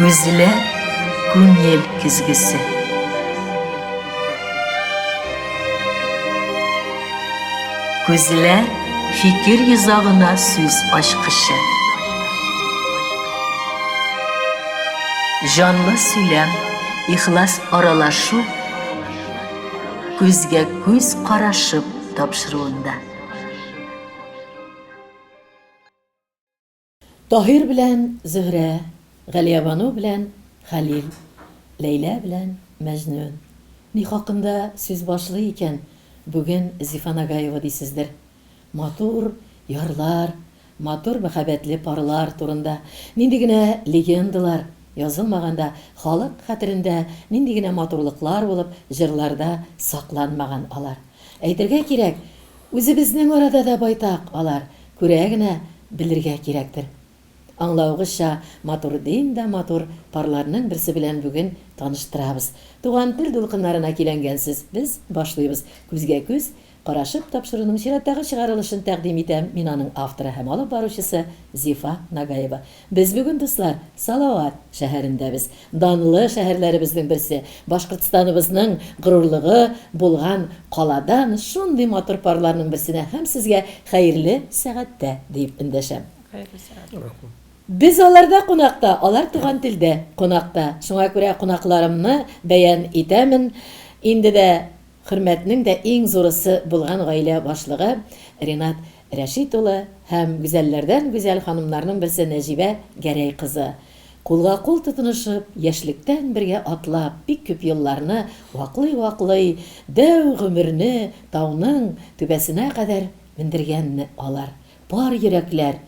Күзләр күңел көзгесе. Күзләр фикер йозагына сүз ачкычы. Җанлы сөйләм, ихлас аралашу күзгә күз карашып тапшыруында. Таһир белән Зөһрә, Галиябану белән Хәлил, Ләйлә белән Мәҗнүн. Ни хакында сүз башлый икән бүген Зифа Нагаева дисездер. Матур ярлар, матур мәхәббәтле парлар турында нинди генә легендалар язылмаган да, халык хәтерендә нинди генә матурлыклар булып җырларда сакланмаган алар. Әйтергә кирәк, үзебезнең арада да байтак алар, күрә генә белергә кирәктер. Аңлавыгызча, матур дин дә матур парларның берсе белән бүген таныштырабыз. Туган тел дулкыннарына киләнгәнсез, без башлыйбыз. Күзгә-күз Карашып тапшыруның чираттагы чыгарылышын тәкъдим итәм, мин аның авторы һәм алып баручысы Зифа Нагаева. Без бүген, дуслар, Салават шәһәрендәбез. Данлы шәһәрләребезнең берсе, Башкортстаныбызның горурлыгы булган каладан шундый матур парларның берсенә һәм сезгә хәерле сәгатьтә диеп эндәшәм. Хәерле сәгать. Рәхмәт. Без аларда кунакта, алар туган телдә кунакта. Шуңа күрә кунакларымны бәян итәмен. Инде дә Хөрмәтнең дә иң зурысы булган гаилә башлыгы Ринат Рәшит улы һәм гүзәлләрдән гүзәл ханымнарның берсе Нәҗибә Гәрәй кызы. Кулга-кул тотынышып, яшьлектән бергә атлап, бик күп елларны ваклый-ваклый, дәү гомерне тауның түбәсенә кадәр мендергән алар. Пар йөрәкләр.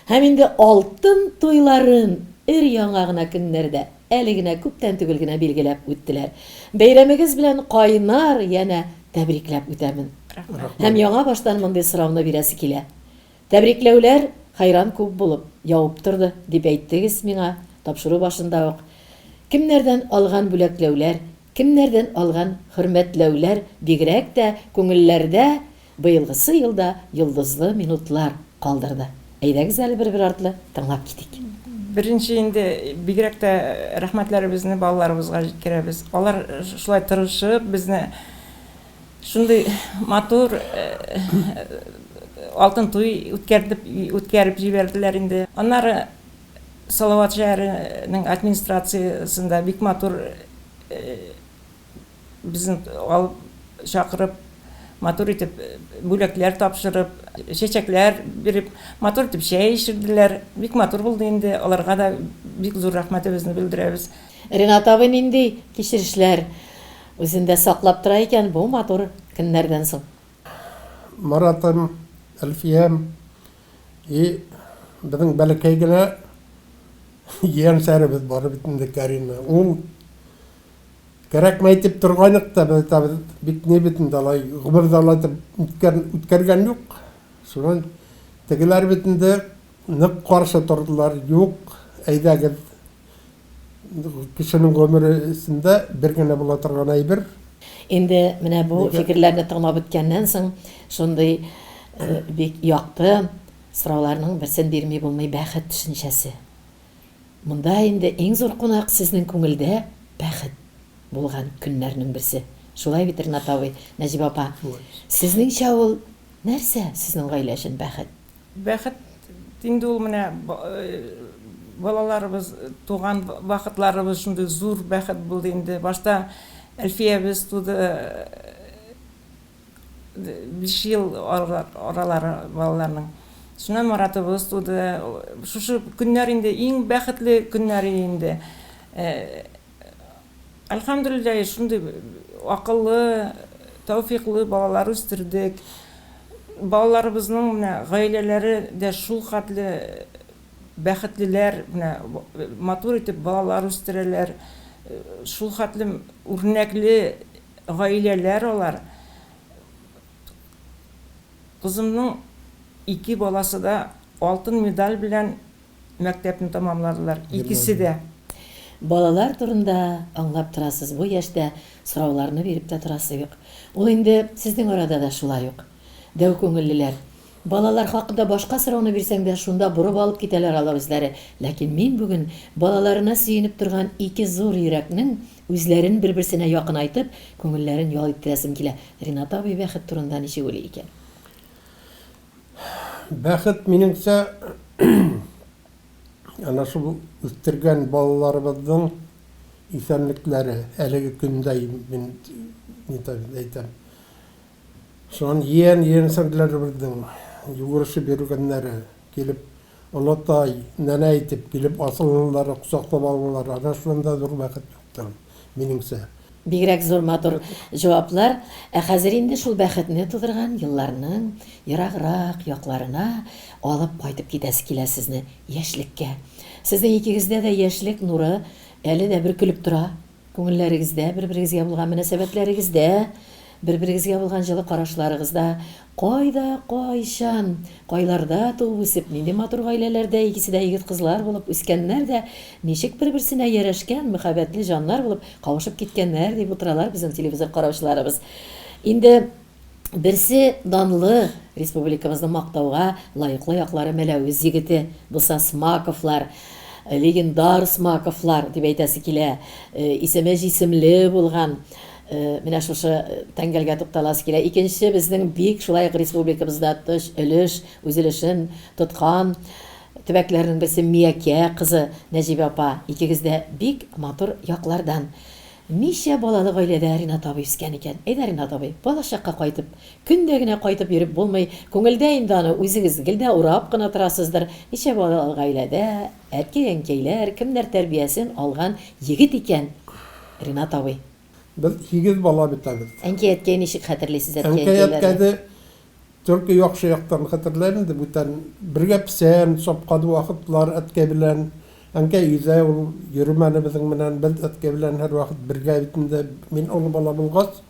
Һәм инде алтын туйларын өр-яңа гына көннәрдә, әле генә күптән түгел генә билгеләп үттеләр. Бәйрәмегез белән кайнар янә тәбрикләп үтәмен. Рәхмәт. Һәм яңа баштан мондый сорауны бирәсе килә. Тәбрикләүләр хәйран күп булып, явып торды, дип әйттегез миңа тапшыру башында ук. Кемнәрдән алган бүләкләүләр, кемнәрдән алган хөрмәтләүләр бигрәк тә күңелләрдә Быелгысы ел да йолдызлы минутлар калдырды. Әйдәгез әле бер-бер артлы тыңлап китик. Беренче инде бигрәк тә рәхмәтләребезне балаларыбызга җиткерәбез. Алар шулай тырышып безне шундый матур алтын туй үткәрдеп үткәреп җибәрделәр инде. Аннары Салават шәһәренең администрациясендә бик матур Безне алып, чакырып, матур итеп бүләкләр тапшырып, чәчәкләр биреп, матур итеп чәй эчерделәр. Бик матур булды инде. Аларга да бик зур рәхмәтебезне белдерәбез. Ренат абый нинди кичерешләр үзендә саклап тора икән бу матур көннәрдән соң? Маратым, Әлфиям и безнең бәләкәй генә җиянсәребез бар бит инде, Карина. Ул Кәрәкмәй дип торгайнык та, без әйтәбез, бик ни бит инде алай, гомердә алай итеп үткәр, үткәргән юк. Шуннан тегеләр бит инде нык каршы тордылар, юк, әйдәгез, кешенең гомере эчендә бер генә була торган әйбер. Инде менә бу Нигә? фикерләрне тыңлап беткәннән соң, шундый бик якты сорауларның берсен бирми булмый, бәхет төшенчәсе. Монда инде иң зур кунак сезнең күңелдә бәхет булган көннәрнең берсе. Шулай бит, Ренат абый, Нәҗибә апа? Шулай. Сезнеңчә ул нәрсә сезнең гаилә өчен бәхет? Бәхет инде ул менә балаларыбыз туган вакытларыбыз шундый зур бәхет булды инде. Башта Әлфиябез туды. 5 ел аралары балаларның. Шуннан Маратыбыз туды. Шушы көннәр инде иң бәхетле көннәр инде. Әлхәмдүлилләһ, шундый акыллы, тәүфиклы балалар үстердек. Балаларыбызның менә гаиләләре дә шул хәтле бәхетлеләр, менә матур итеп балалар үстерәләр. Шул хәтле үрнәкле Гаиләләр алар. Кызымның ике баласы да алтын медаль белән мәктәпне тәмамладылар, икесе дә. Балалар турында аңлап торасыз, бу яшьтә сорауларны биреп тә торасы юк. Ул инде сезнең арада да шулай ук. Дәү күңеллеләр. Балалар хакында башка сорауны бирсәң дә, шунда борып алып китәләр алар үзләре. Ләкин мин бүген балаларына сөенеп торган ике зур йөрәкнең үзләрен бер-берсенә якынайтып, күңелләрен ял иттерәсем килә. Ринат абый бәхет турында ничек уйлый икән? Бәхет, минемчә, әнә шул үстергән балаларыбызның исәнлекләре, әлеге көндә мин әйтәм. Шуннан ен, ен сеңлеләребезнең йөгерешеп йөргәннәре, килеп, олатай, нәнәй дип килеп асылынулары, кочаклап алулары, әнә шуннан да зур бәхет юктыр, минемчә. Бигрәк зур матур җаваплар. Ә хәзер инде шул бәхетне тудырган елларның ераграк якларына алып кайтып китәсе килә сезне, яшьлеккә. Сезнең икегездә дә яшьлек нуры әле дә бөркелеп тора. Күңелләрегездә, бер-берегезгә булган мөнәсәбәтләрегездә, бер-берегезгә булган җылы карашларыгызда, кайда, кайчан, кайларда туып-үсеп, нинди матур гаиләләрдә икесе дә егет-кызлар булып үскәннәр дә, ничек бер-берсенә ярәшкән, мәхәббәтле җаннар булып кавышып киткәннәр, дип утыралар безнең телевизор караучыларыбыз. Инде Берсе данлы, республикабызның мактауга лаеклы яклары Мәләвез егете булса, Смаковлар, легендар Смаковлар дип әйтәсе килә, исеме җисемле булган, менә шушы тәңгәлгә тукталасы килә. Икенче безнең бик шулай ук республикабызда төш өлеш, үз өлешен тоткан төбәкләрнең берсе Миякә кызы Нәҗибә апа. Икегез дә бик матур яклардан. Ничә балалы гаиләдә Ринат абый үскән икән? Әйдә, Ринат абый, балачакка кайтып, көн дә генә кайтып йөреп булмый, күңелдә инде аны үзегез гел дә урап кына торасыздыр. Ничә балалы гаиләдә әткәй-әнкәйләр, кемнәр тәрбиясен алган егет икән Ринат абый? Без сигез бала бит әле. Әнкәй-әткәй ничек хәтерлисез әткәй-әнкәйләрне? Әнкәй-әткәйне Только яхшы яктан хәтерләйм инде, бүтән бергә песән сапкан вакытлар әткәй белән. Әнкәй өйдә, ул йөремәде безнең белән, без әткәй белән һәрвакыт бергә бит инде. Мин олы бала булгач,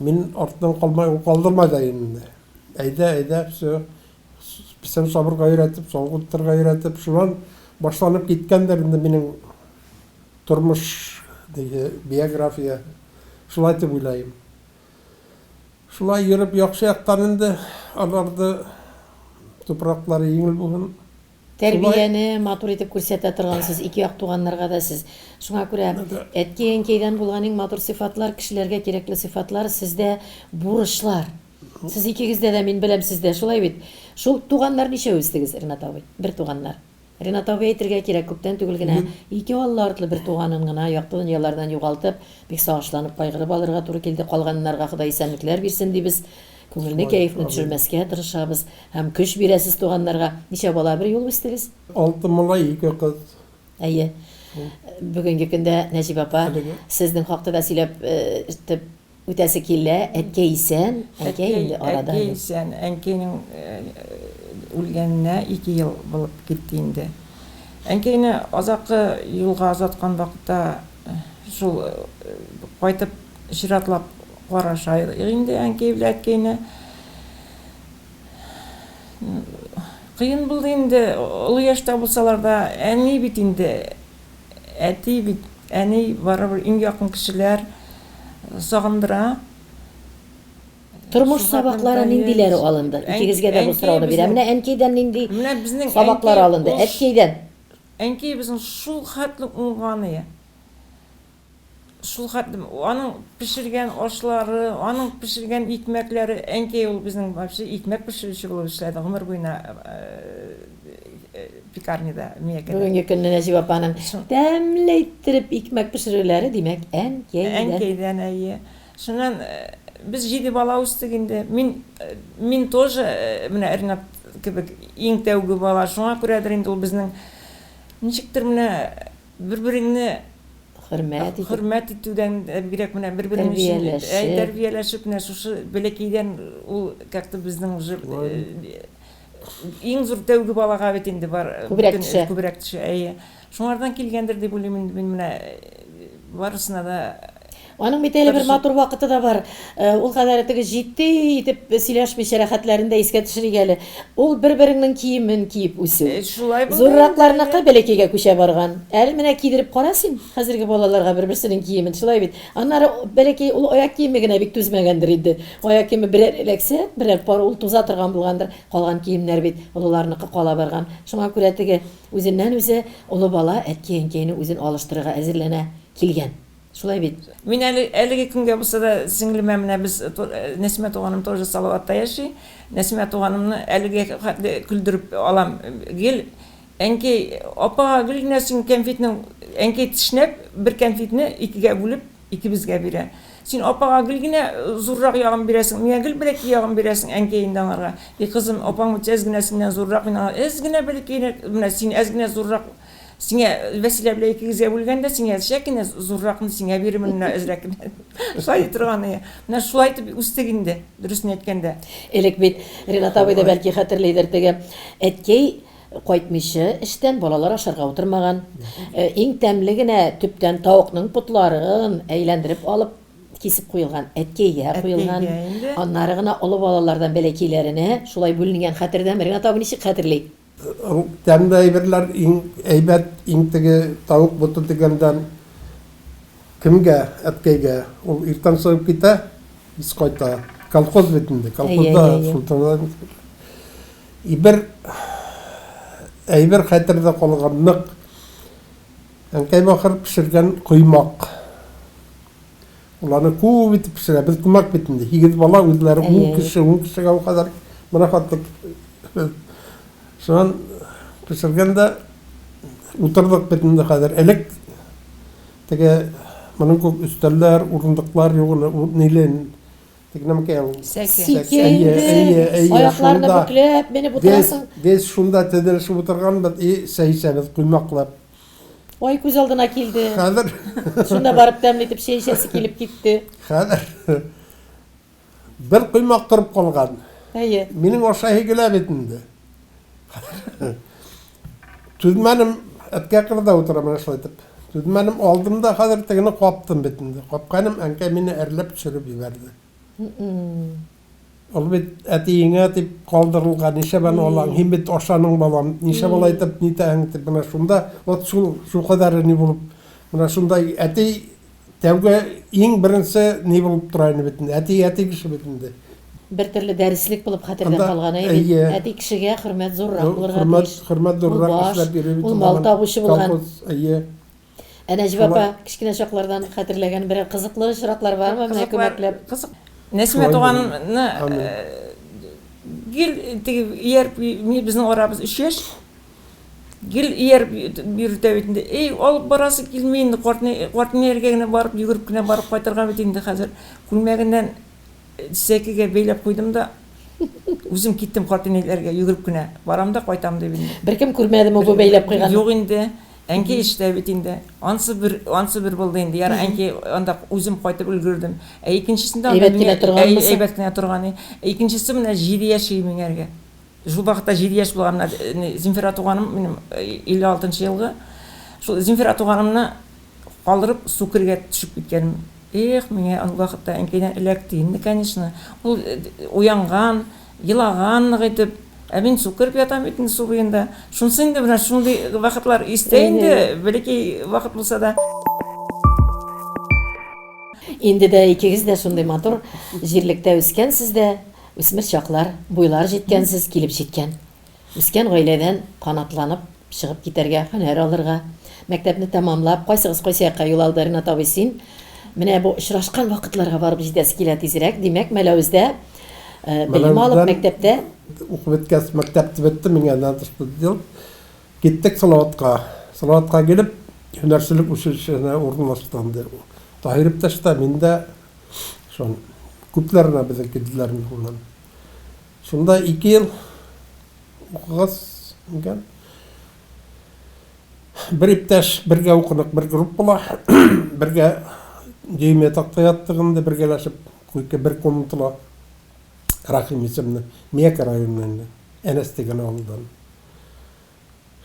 мин арттан калмай, ул калдырмай да инде. Әйдә, әйдә, все, песән сабырга өйрәтеп, савык тоттырырга өйрәтеп, шуннан башланып киткәндер инде минем тормыш, теге биография. Шулай дип уйлыйм. Шулай йөреп яхшы яктан инде аларды тупраклары җиңел булсын. Тәрбияне матур итеп күрсәтә торгансыз, ике як туганнарга да сез. Шуңа күрә әткәй-әнкәйдән булган иң матур сыйфатлар, кешеләргә кирәкле сыйфатлар сездә бурычлар. Сез икегездә дә, мин беләм, сездә шулай бит. Шул туганнар ничәү үстегез, Ринат абый? Бер туганнар. Ринат абый, әйтергә кирәк, күптән түгел генә ике Алла артлы бер туганын гына якты дөньялардан югалтып, бик сагышланып, кайгырып алырга туры килде. Калганнарга Ходай исәнлекләр бирсен, дибез. Күңелне, кәефне төшермәскә тырышабыз. Һәм көч бирәсез туганнарга. Ничә бала бер юлы үстегез? Алты малай, ике кыз. Әйе. Бүгенге көндә, Нәҗибә апа, сезнең хакта да сөйләп Үтәсе килә, әткәй исән, әнкәй инде арада юк. Әткәй исән, әнкәйнең үлгәненә ике ел булып китте инде. Әнкәйне азаккы юлга озаткан вакытта шул кайтып чиратлап караша идек инде әнкәй белән әткәйне. Кыен булды инде, олы яшьтә булсалар да, әни бит инде, Әти бит, әни барыбер иң якын кешеләр, сагындыра. Тормыш сабаклары ниндиләре алынды? Икегезгә дә бу сорауны бирәм. Менә әнкәйдән нинди сабаклар алынды? Әткәйдән. Әнкәй безнең шул хәтле уңган ие. Шул хәтле аның пешергән ашлары, аның пешергән икмәкләре, әнкәй ул безнең вообще икмәк пешерүче булып эшләде гомер буена пекарняда, Миякәдә. Бүгенге көнне Нәҗибә апаның тәмле иттереп икмәк пешерүләре, димәк, әнкәйдән. Әнкәйдән, әйе. Шуннан без җиде бала үстек инде. Мин, мин тоже менә Ринат кебек иң тәүге бала. Шуңа күрәдер инде ул безнең ничектер менә бер-береңне Хөрмәт итеп. Хөрмәт итүдән бигрәк менә бер-берең өчен Тәрбияләшеп. тәрбияләшеп менә шушы бәләкәйдән ул как-то безнең уже иң зур тәүге балага бит инде бар Күбрәк төшә. Күбрәк төшә, әйе. Шуңардан килгәндер дип уйлыйм инде мин менә барысына да. Аның бит әле бер матур вакыты да бар. Ул кадәр теге җитди итеп сөйләшмичә рәхәтләрен дә искә төшерик әле. Ул бер-береңнең киемен киеп үсү. Шулай булды. Зурракларныкы бәләкәйгә күчә барган. Әле менә кидереп кара син хәзерге балаларга бер-берсенең киемен, шулай бит. Аннары бәләкәй ул аяк киеме генә бик түзмәгәндер инде. Аяк киеме берәр эләксә, берәр пар ул туза торган булгандыр. Калган киемнәр бит олыларныкы кала барган. Шуңа күрә теге үзеннән-үзе олы бала әткәй-әнкәйне үзен алыштырырга әзерләнә килгән. Шулай бит? Мин әле әлеге көнгә булса да сеңлемә менә без Нәсимә туганым тоже Салаватта яши. Нәсимә туганымны әлегә хәтле көлдереп алам. Гел әнкәй, апага гел генә син кәнфитнең әнкәй тешнәп бер кәнфитне икегә бүлеп икебезгә бирә. Син апага гел генә зуррак ягын бирәсең, миңа гел бәләкәй ягын бирәсең, әнкәй инде аңарга. И кызым, апаң бит әз генә синнән зуррак, мин аңа әз генә бәләкәйрәк, менә син әз генә зуррак Сиңа Вәсилә белән икегезгә бүлгәндә, сиңа әзрәк кенә, зурракны сиңа бирермен менә әзрәк кенә. Шулай ди торган иде. Менә шулай итеп үстек инде, дөресен әйткәндә. Элек бит Ренат абый да бәлки хәтерлидер, теге әткәй кайтмыйча эштән балалар ашарга утырмаган. Иң тәмле генә төптән тавыкның потларын әйләндереп алып кисеп куелган, әткәйгә куелган. Аннары гына олы балалардан бәләкәйләренә шулай бүленгән хәтердәме? Ренат абый ничек хәтерли? Тәмле әйберләр иң әйбәт, иң теге тавык боты дигәндән кемгә, әткәйгә. Ул иртән чыгып китә, кич кайта. Колхоз бит инде, колхозда шул И бер әйбер хәтердә калган нык. Әнкәй бахыр пешергән коймак. Ул аны күп итеп пешерә. Без күмәк бит инде. Һигез бала, үзләре ун кеше, ун кешегә ул кадәр менә хәтле. Шуннан пешергән дә утырдык бит инде хәзер. Элек теге моның күк өстәлләр, урындыклар юк иде, ниле теге нәмкәй ул. Сәке. Сике инде. Аякларны бөкләп менеп утырасың. Без шунда тезелешеп утырганбыз и чәй эчәбез коймаклап. Ой, күз алдына килде. Хәзер. Шунда барып тәмле итеп чәй эчәсе килеп китте. Хәзер. Бер коймак торып калган. Әйе. Минем ашаһы килә бит инде. Түзмәдем, әткә кырда утыра менә шулай итеп. Түзмәдем, алдым да хәзер тегене каптым бит инде. Капканым, әнкәй мине әрләп төшереп җибәрде. Ул бит әтиеңә дип калдырылган, ничә бән алаң, һин бит ашаның балам, ничә бала итеп нитәһең дип, менә шунда, вот шул, шул кадәре ни булып, менә шунда әти тәүге иң беренче ни булып тора инде бит инде, әти әти кеше бит инде. Бер төрле дәреслек булып хәтердән калган, әйе бит. Әти кешегә хөрмәт зуррак булырга тиеш. Хөрмәт зуррак эшләп йөри бит ул мал табучы булган. Колхоз, әйе. Ә Нәҗибә апа, кечкенә чаклардан хәтерләгән берәр кызыклы очраклар бармы менә күмәкләп? Кызык. Нәсимә туганны гел теге ияреп, безнең арабыз өч яшь. Гел ияреп йөртә бит инде. Эй, алып барасы килми инде, картнәргә генә барып, йөгереп кенә барып кайтырга бит инде хәзер. Күлмәгеннән сәкегә бәйләп куйдым да, үзем киттем картинәйләргә, йөгереп кенә. Барам да кайтам дип инде. Беркем күрмәдеме бу бәйләп куйганны? Юк инде. Әнкәй эштә бит инде. Ансы бер, ансы бер булды инде. Яра, әнкәй анда үзем кайтып өлгердем. Ә икенчесендә анда Әйбәт кенә торганмы соң? Әйбәт кенә торган. Ә икенчесе менә 7 яшь миңәргә. Шул вакытта 7 яшь булган менә Земфира туганым минем 56 нчы елгы. Шул Земфира туганымны калдырып су кергә төшеп киткәнем. Эх, миңа ул вакытта әнкәйдән эләкте инде, конечно. Ул уянган, елаган нык итеп. Ә мин су кереп ятам бит инде су буенда. Шунысы инде менә шундый вакытлар истә инде, бәләкәй вакыт булса да. Инде дә икегез дә шундый матур җирлектә үскәнсез дә, үсмер чаклар, буйлар җиткәнсез, килеп җиткән. Үскән гаиләдән канатланып чыгып китәргә, һөнәр алырга. Мәктәпне тәмамлап, кайсыгыз кайсы якка юл алды, Ренат абый, син? Менә бу очрашкан вакытларга барып җитәсе килә тизрәк. Димәк, Мәләвездә белем алып, мәктәптә. Укып беткәч, мәктәп бетте, миңа надо что делать. Киттек Салаватка. Салаватка килеп, һөнәрчелек училищесына урнаштык инде. Таһир иптәш тә, мин дә, шул күпләр менә безнең килделәр инде шуннан. Шунда ике ел укыгач икән, бер иптәш бергә укыдык, бер группала, бергә дөймә ятакта яттык инде, бергәләшеп, койка бер комнатала. Рахим исемле, Мияка районыннан инде, Әнәс дигән авылдан.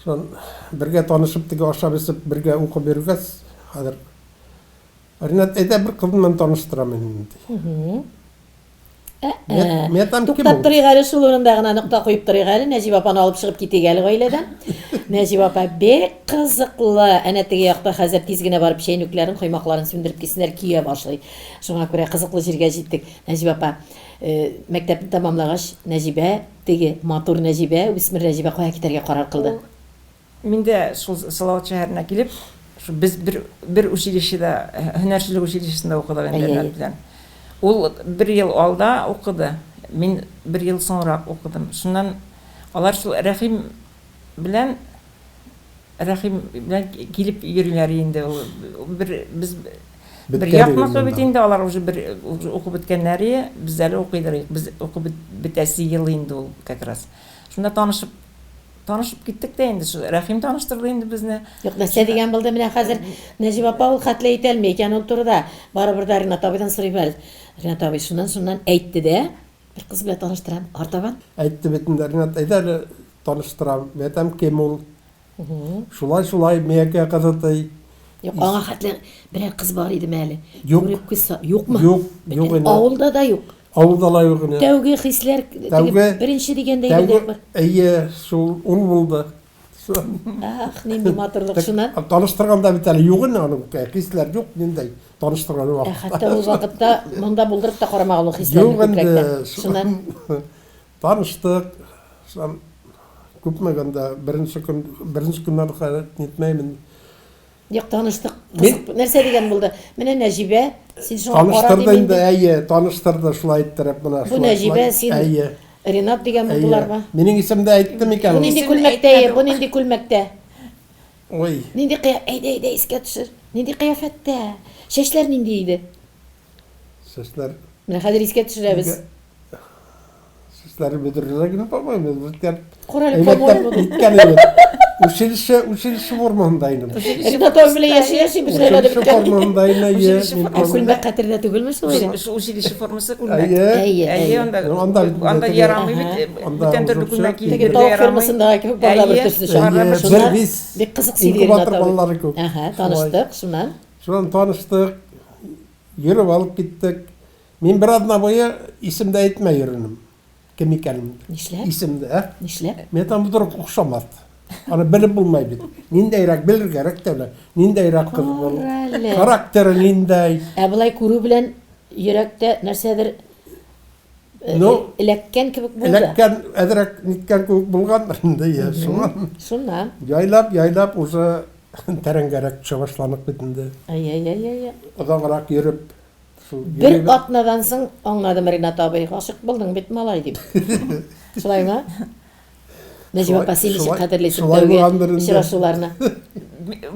Шуннан бергә танышып, теге ашап-эчеп, бергә укып йөргәч, хәзер. Ринат, әйдә бер кыз белән таныштырам мин, ди. Туктап торыйк әле шул урында гына нокта куеп торыйк әле. Нәҗибә апаны алып чыгып китик әле гаиләдән. Нәҗибә апа бик кызыклы. Әнә теге якта хәзер тиз генә барып чәйнүкләрен, коймакларын сүндереп килсеннәр, көя башлый. Шуңа күрә кызыклы җиргә җиттек. Нәҗибә апа, мәктәпне тәмамлагач, Нәҗибә, теге матур Нәҗибә, үсмер Нәҗибә кая китәргә карар кылды? Мин дә шул Салават шәһәренә килеп, шул без бер бер училищеда, һөнәрчелек училищесында укыдык инде Ренат белән. Ул бер ел алда укыды, мин бер ел соңрак укыдым. Шуннан алар шул Рәхим белән Рәхим белән килеп йөриләр инде ул бер без бер якныкы бит инде алар уже бер укып беткәннәр, без әле укыйдыр, без укып бетәсе ел инде ул как раз. Шунда танышып Танышып киттек тә инде, шул Рәхим таныштырды инде безне. Юк, нәрсә дигән булды менә хәзер Нәҗип апа ул хәтле әйтә алмый икән ул турыда. Барыбер дә Ринат абыйдан сорыйм әле. Ринат абый шуннан-шуннан әйтте дә, бер кыз белән таныштырам, артабан. Әйтте бит инде, Ринат, әйдә әле таныштырам. Мин әйтәм, кем ул? Шулай-шулай, Миякә кызы ди. Юк, аңа хәтле берәр кыз бар идеме әле? Юк. Күреп күз са- Юкмы? Юк, юк инде. Авылда да юк. Авылда да юк инде. Тәүге хисләр, теге Тәүге, беренче дигәндәй дә тәүге, бар. әйе, шул ул булды. Ах, нинди матурлык шуннан. Таныштырганда бит әле юк инде аның хисләр юк, ниндәй таныштырган Ә вакытта. хәтта ул вакытта монда булдырып та карамаган ул хисләрне Юк инде. күкрәктә. Шуннан. Таныштык. Шуннан күпме гында беренче көн, беренче көннән хәзер нитмәймен. Юк, таныштык. Мин Кызык, нәрсә дигән булды? Менә Нәҗибә, син шуңа кара Таныштырды дим инде, инде. әйе, таныштырды шулай иттереп, менә Бу шулай, Нәҗибә, шулай, син әйе. Ринат дигән Әйе. булдылармы? Минем исемне әйтте микән Бу ул? нинди Исемне күлмәктә, әйтмәде бу ул. нинди күлмәктә? Ой. Нинди кыя, әйдә, әйдә, искә төшер. Нинди кыяфәттә? Чәчләр нинди иде? Чәчләр. Менә хәзер искә төшерәбез. Чәчләре бөдрәләр генә, по-моему, беткән. Карале, по-моему. Ниткән иде. Училище, училище формасында идем. Ринат абый белән яши яши бөдрәләре Училище беткән. формасында иде, әйе. Ә күлмәк хәтердә түгелме шул иде? Шул училище формасы күлмәк. Әйе. Әйе, Әйе, анда Анда бит анда теге- ярамый бит. Анда Бүтән төрле уже күлмәк теге Теге киергә тавык ярамый. фермасындагы кебек барлар бер Әйе, төсле чак. барлар бер Әйе, Шуннан бер виз бик кызык сөйли Ринат инкубатор абый. балалары күп. Әһә, Шулай. таныштык, шуннан. Шуннан таныштык, йөреп алып киттек. Мин бер атна буе исемдә әйтмәй йөренем. Кем икәнемне. Нишләп? Исемдә, ә? Нишләп? Мин әйтәм, вдруг охшамас. Аны белеп булмай бит. Ниндәйрәк белергәрәк тә белә. Ниндәйрәк кыз бу. Карале. Характеры ниндәй. Ә болай күрү белән йөрәктә нәрсәдер э, Ну, эләккән кебек булды. Эләккән, әзрәк ниткән кебек булгандыр инде, я, шуннан. Шуннан. Яйлап, яйлап уже тәрәнгәрәк төшә башланык бит инде. Ай-яй-яй-яй. Озаграк йөреп, шул Бер йөрибез. атнадан соң аңладым, Ринат абый, гашыйк булдың бит, малай, дип. Шулаймы? Нәҗибә апа, син ничек Шулай- хәтерлисең шулай тәүге булгандыр инде. очрашуларны?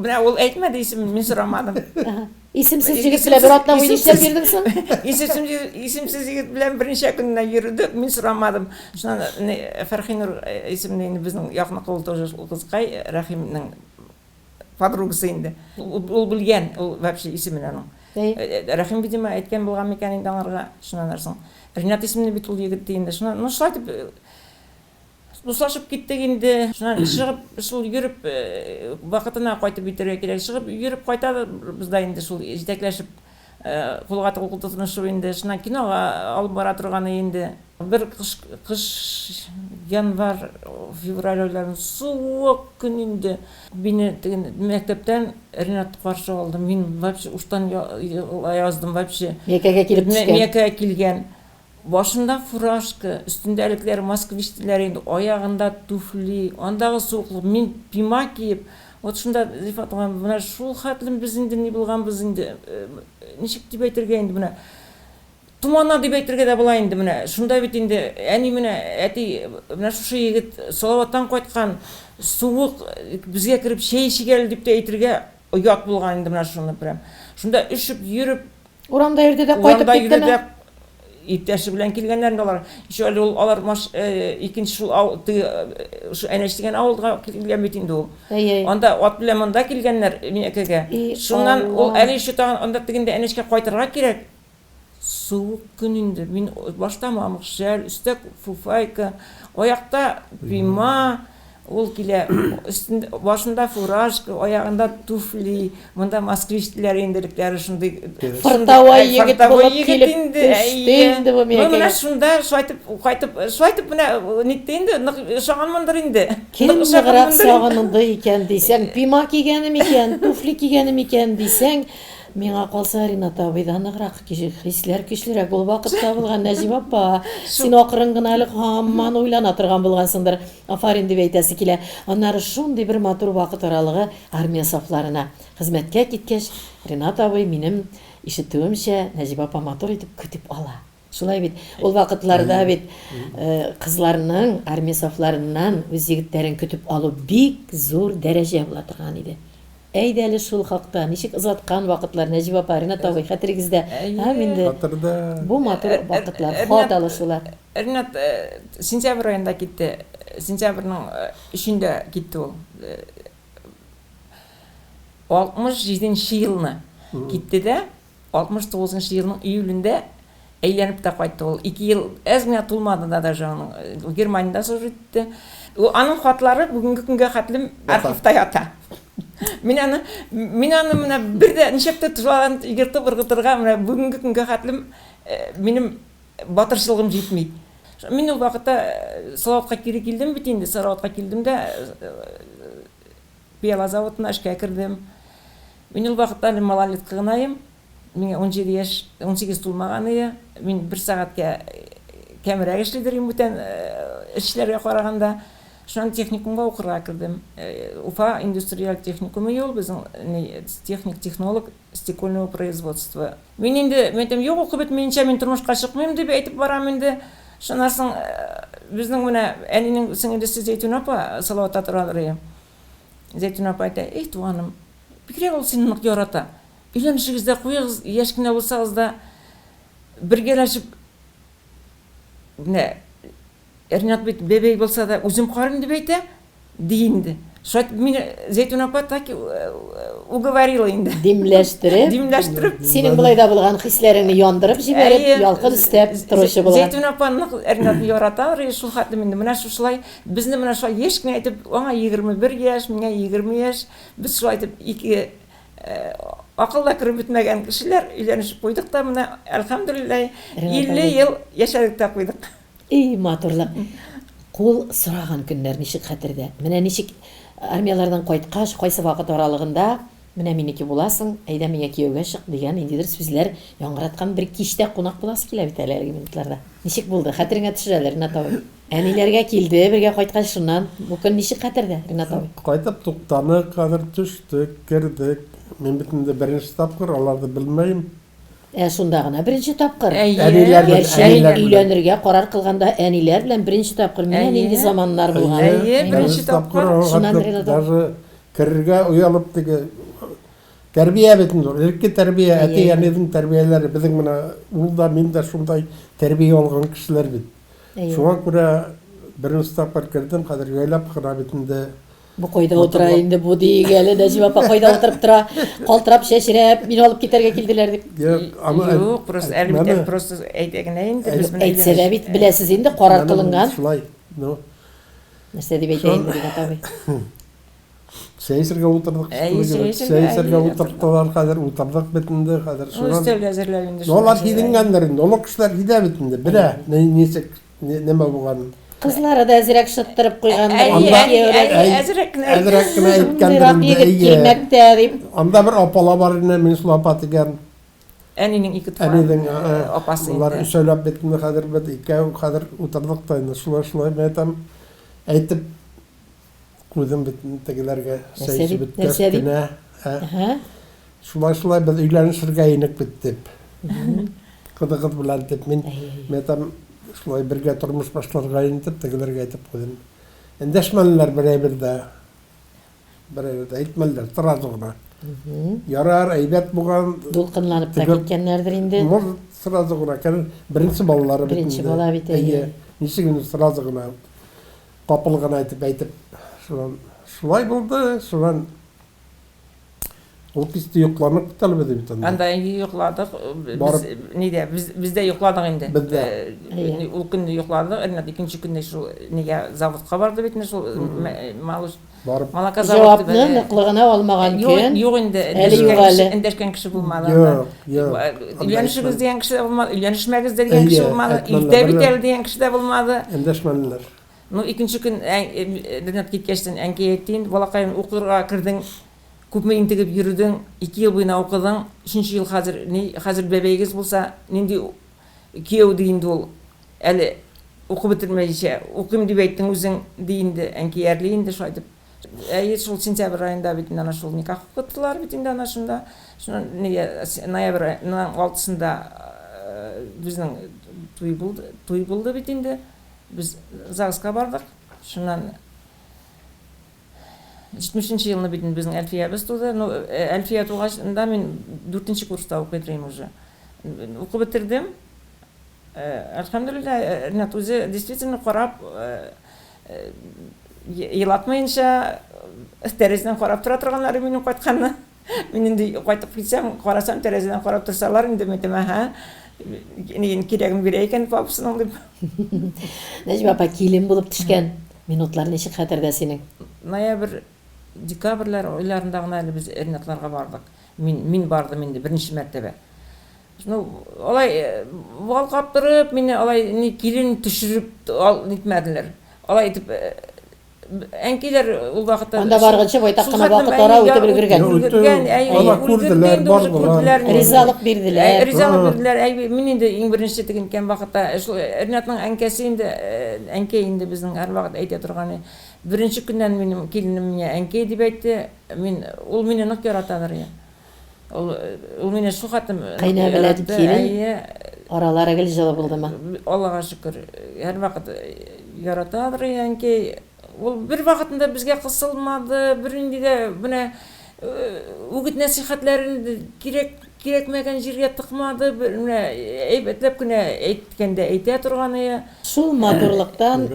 Менә ул әйтмәде исемен, мин сорамадым. Исемсез егет белән бер атна буе нишләп йөрдең соң? Исемсез, исемсез егет белән берничә көннән йөрдек, мин сорамадым. Шуннан Фәрхинур исемле инде безнең якныкы ул тоже шул кызкай, Рәхимнең подругасы инде. Ул белгән, ул вообще исемен аның. Рәхим, видимо, әйткән булган микән инде аңарга, шуннан соң. Ринат исемле бит ул егет ди инде. Шуннан, ну шулай дип дуслашып киттек инде. Шуннан чыгып, шул йөреп, вакытына кайтып битәргә кирәк. Чыгып йөреп кайтабыз да инде шул җитәкләшеп, кулга кул тотынышып инде. Шуннан кинога алып бара торган инде. Бер кыш, кыш январь, февраль айларында суык көн инде. Мине теге мәктәптән Ринат каршы алды. Мин вообще уштан яздым вообще. Миякәгә килеп төшкән. Миякәгә килгән. Башында фуражка, өстендә элекләре москвич диләр инде, аягында туфли, андагы суыклык, мин пима киеп, вот шунда Зифа туган, менә шул хәтлем без инде ни булганбыз инде, ничек дип әйтергә инде менә, томана дип әйтергә дә була инде менә, шунда бит инде әни менә, әти, менә шушы егет Салаваттан кайткан, суык, безгә кереп чәй эчик әле дип тә әйтергә оят булган инде менә шуны прям. Шунда өшеп йөреп, Урамда йөрде дә кайтып Урамда йөрде киттеме? дә иптәше белән килгәннәр инде алар. Еще әле ул алар маш икенче шул ау теге шу Әнәч дигән авылга килгән бит инде ул. Әй, әй. Анда ат белән монда килгәннәр Миякәгә. И Шуннан ул Алла. әле еще тагын анда тегендә Әнәчкә кайтырга кирәк. Суык көн инде. Мин башта мамык шәл, өстә фуфайка, аякта пима. Ул килә, өстендә, башында фуражка, аягында туфли, монда москвич диләр инде элекләре шундый. Фыртавай егет булып килеп төште инде бу миңа. Менә шунда шулай итеп кайтып, шулай итеп менә нитте инде, нык ошаганмындыр инде. Кем ныграк сагынды икән дисәң, пима кигәне микән, туфли кигәне микән дисәң, Миңа калса, Ринат абыйдан ныграк хисләр көчлерәк ул вакытта булган, Нәҗибә апа. Син акрын гына әле һаман уйлана торган булгансыңдыр. Афарин дип әйтәсе килә. Аннары шундый бер матур вакыт аралыгы армия сафларына хезмәткә киткәч, Ринат абый, минем ишетүемчә, Нәҗибә апа матур итеп көтеп ала. Шулай бит. Ул вакытларда бит кызларның армия сафларыннан үз егетләрен көтеп алу бик зур дәрәҗә була торган иде. Әйдә әле шул хакта, ничек озаткан вакытлар, Нәҗибә апа, Ринат абый, хәтерегездә һәм инде Хәтердә. бу матур вакытлар, хат алышулар. Ринат сентябрь аенда китте. Сентябрьнең өчендә китте ул. 67 нче елны китте дә, 69 нчы елның июлендә әйләнеп тә кайтты ул. Ике ел әз генә тулмады да даже аның. Ул Германиядә служить итте. Аның хатлары бүгенге көнгә хәтлем архивта ята. Мин аны, мин аны менә бер дә ничек тә тузан ертып ыргытырга менә бүгенге көнгә хәтлем минем батырчылыгым җитми. Мин ул вакытта Салаватка кире килдем бит инде, Салаватка килдем дә Пыяла заводына эшкә кердем. Мин ул вакытта әле малолетка гына идем. Миңа 17 яшь, 18 тулмаган иде. Мин бер сәгатькә кәмрәк эшлидер идем бүтән эшчеләргә караганда. Шуннан техникумга укырга кердем. Уфа индустриаль техникумы ул, безнең техник-технолог стекольного производства. Мин инде, мин әйтәм, юк, укып бетмәенчә мин тормышка чыкмыйм дип әйтеп барам инде. Шуннан соң безнең менә әнинең сеңелесе Зәйтүнә апа Салаватта торадыр иде. Зәйтүнә апа әйтә, Эй, туганым, бигрәк ул сине нык ярата. Өйләнешегез дә куегыз, яшь кенә булсагыз да, бергәләшеп, менә Ринат бит бәбәй булса да, үзем карыйм дип әйтә, ди инде. Шулай итеп мине Зәйтүнә апа так уговорила инде. Димләштереп. Димләштереп. Синең болай да булган хисләреңне яндырып җибәреп, ялкын өстәп торучы булган. Зәйтүнә апа нык Ринатны ярата, шул хәтлем инде. Менә шушылай безне менә шулай яшь кенә итеп, аңа 21 яшь, миңа 20 яшь. Без шулай итеп ике акыл да кереп бетмәгән кешеләр өйләнешеп куйдык та менә, әлхәмдүлилләһ, 50 ел яшәдек тә куйдык. И, матурлык! Кул сораган көннәр ничек хәтердә. Менә ничек армияләрдән кайткач, кайсы вакыт аралыгында, менә минеке буласың, әйдә миңа кияүгә чык, дигән ниндидер сүзләр яңгыраткан бер кичтә кунак буласы килә бит әле әлеге минутларда. Ничек булды? Хәтереңә төшер әле, Ринат абый. Әниләргә килде, бергә кайткач, шуннан бу көн ничек хәтердә, Ринат абый? Кайтып туктанык, хәзер төштек, кердек. Мин бит инде беренче тапкыр, аларны белмәем. Ә шунда гына беренче тапкыр. Әйе. Әниләр белән, Гәрчә әниләр белән. өйләнергә карар кылганда әниләр белән беренче тапкыр менә нинди Әйе. заманнар булган. Әйе, Әйе. беренче Беренче тапкыр тапкыр. аңа Шуннан хәтле Ринат абый. даже керергә оялып теге тәрбия бит инде ул. Элекке тәрбия, Әйе, әйе. әти-әнинең тәрбияләре. Безнең менә ул да, мин дә шундай тәрбия алган кешеләр бит. Әйе. Шуңа күрә беренче тапкыр кердем, хәзер җайлап кына бит инде. Бу кайда утыра инде бу диек әле, Нәҗибә апа кайда утырып тора? Калтырап, чәчрәп, мине алып китәргә килделәр дип. Юк, аны Юк, просто әле бит әле просто әйтә генә инде без менә Әйтсә дә бит, беләсез инде, карар кылынган. Шулай, ну. Нәрсә дип әйтә инде Ринат абый? Чәй эчәргә утырдык. Чәй эчәргә утырттылар, хәзер утырдык бит инде, хәзер шуннан. Өстәл әзерләп инде. Алар сизенгәндер инде, олы кешеләр сизә бит инде, белә, ничек Нәмә булганын. Кызлары да әзрәк шыттырып куйгандыр. Анда әзрәк кенә әзрәк кенә әйткәндер инде. Егет килмәктә дип. Анда бер апала бар иде, Минсылу апа дигән. Әнинең ике туган Әнинең апасы инде. Болар өчәүләп бит инде хәзер без икәү хәзер утырдык та инде шулай шулай мин әйтәм. Әйтеп куйдым бит тегеләргә. Чәй эчеп беткәч кенә. Шулай шулай без өйләнешергә инек бит дип. Кызыгыз белән дип мин мин әйтәм шулай бергә тормыш башларга инде дип тегеләргә әйтеп куйдым. Эндәшмәделәр бер әйбер дә. Бер әйбер дә әйтмәделәр, сразу гына. Ярар, әйбәт булган. Дулкынланып та киткәннәрдер инде. Может, сразу гына. Беренче балалары бит Беренче бала бит, әйе. Ничек инде сразу гына капыл гына итеп әйтеп, шуннан шулай булды, шуннан. Кул кисте, йокладык бит әле без бит анда. Анда инде йокладык. Без нидә, без бездә йокладык инде. Бездә. Ул көнне йокладык, Ринат икенче көнне шул нигә заводка барды бит инде шул малыш. Барып. Молоко заводы. Җавапны ныклыгына алмаган көн. Юк инде. Әле юк әле. Эндәшкән кеше булмады. Юк, юк. Өйләнешегез дигән кеше дә булмады, өйләнешмәгез дә дигән кеше булмады, иртә бит әле дигән кеше дә булмады. Эндәшмәделәр. Ну, икенче көн Ринат киткәчтен әнкәй әйтте инде, балакаем, укырга кердең, Күпме интегеп йөрдең, ике ел буена укыдың, өченче ел хәзер, ни, хәзер бәбәегез булса, нинди кияү ди инде ул, әле укып бетермәенчә, укыйм дип әйттең үзең, ди инде, әнкәй әрли инде шулай итеп. Әйе, шул сентябрь аенда бит инде ана шул никах укыттылар бит инде ана шунда. Шуннан нигә ноябрь аеның алтысында безнең туй булды, туй булды бит инде. Без ЗАГСка бардык. Шуннан 70 нче елны бит инде безнең Әлфиябез туды. Ну, э, Әлфия тугач, да мин 4 курста укый торыйм уже. Укып бетердем. Э, әлхәмдүлилләһ, э, Ринат үзе действительно карап, елатмаенча, тәрәзәдән карап тора торганнары минем кайтканны. Мин инде кайтып китсәм, карасам, тәрәзәдән карап торсалар, инде мин әйтәм, әһә, нигә кирәген бирә икән папасының дип. Нәҗибә апа, килен булып төшкән минутлар ничек хәтердә синең? Ноябрь, декабрьләр айларында гына әле без Ренатларга бардык. Мин, мин бардым инде беренче мәртәбә. Ну, алай бал каптырып, мине алай ни килен төшереп ал нитмәделәр. Алай итеп Әнкәйләр ул вакытта Анда барганчы байтак кына вакыт ара үтеп өлгергән. Өлгергән, әй, күрделәр, бардылар. Ризалык бирделәр. Ризалык бирделәр. Әй, мин инде иң беренче тегенкән вакытта шул Ринатның әнкәсе инде, әнкәй инде безнең һәрвакыт әйтә торган. Беренче көннән минем киленем миңа әнкәй дип әйтте. Мин ул мине нык яратадыр. Ул, ул мине шул хәтлем Кайнә белән килен аралары гел җылы булдымы? Аллага шөкер, һәрвакыт яратадыр әнкәй. Ул бер вакытында безгә кысылмады, бернинди дә менә үгет нәсыйхәтләрен кирәк кирәкмәгән җиргә тыкмады, менә әйбәтләп кенә әйткәндә әйтә торган иде. Шул матурлыктан